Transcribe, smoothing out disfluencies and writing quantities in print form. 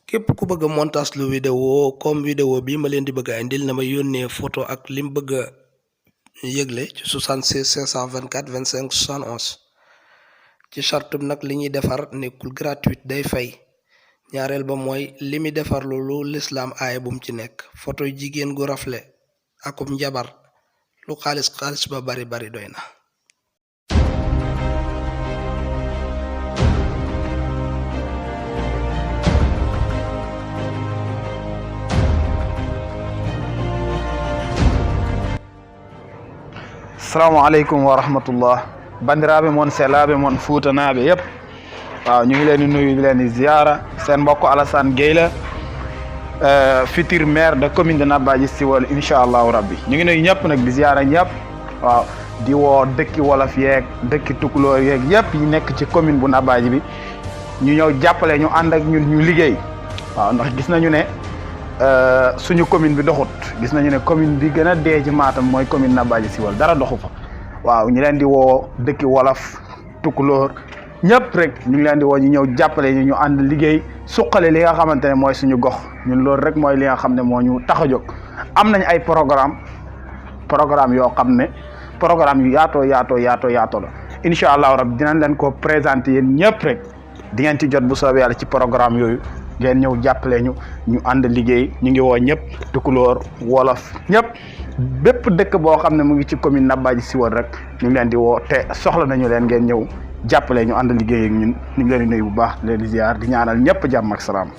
képp ku bëgg montage lu vidéo comme vidéo bi ma leen di bëgg indil na ma yónnee photo ak lim bëgg yëgle ci 76 524 25 71 ci chartum nag li ñuy defar nekkul gratuite day fay ñaareel ba mooy li muy defar loolu lislaam aaye bum ci nekk photo jigéen gu rafle akum njabar lu xaalis ba bari doy na. assalamu aleykum wa rahmatullah bandiraɓe moon sehlaɓe moon fuutanaɓe yépp waaw ñu ngi leen di nuyu di leen di ziara seen mbokk Alassane Gueye la futur maire de commune de Nabadji Civol inchallahu rabbi ñu ngi nuyu ñëpp nag di ziara ñëpp waaw di woo dëkki wolof yeeg dëkki tukulóor yeeg yëpp yi nekk ci commune bu Nabadji bi ñu ñëw jàppale ñu ànd ak ñun ñu liggéey waaw ndax gis nañu ne suñu commune bi doxut gis nañu ne commune bi gën a dee ci Matam mooy commune Nabadji Civol dara doxu fa waaw ñu leen di woo dëkki wolof tukulóor ñëpp rek ñu ngi leen di woo ñu ñëw jàppale ñu ànd liggéey suqale li nga xamante ne mooy suñu gox ñun loolu rek mooy li nga xam ne moo ñu tax a jóg am nañ ay programme yoo xam ne programme yu yaatoo la incha allahu rabbi dinañ leen ko présenté yéen ñëpp rek di ngeen ci jot bu soobee yàlla ci programme yooyu ngeen ñëw jàppale ñu ànd liggéey ñu ngi woo ñëpp tukulóor wolof ñëpp bépp dëkk boo xam ne mu ngi ci commune Nabadji Civol rek ñu ngi leen di woo te soxla nañu leen ngeen ñëw jàppale ñu ànd liggéey ak ñun ñu ngi leen di nuyu bu baax leen di ziar di ñaanal ñëpp jàmm ak salaam.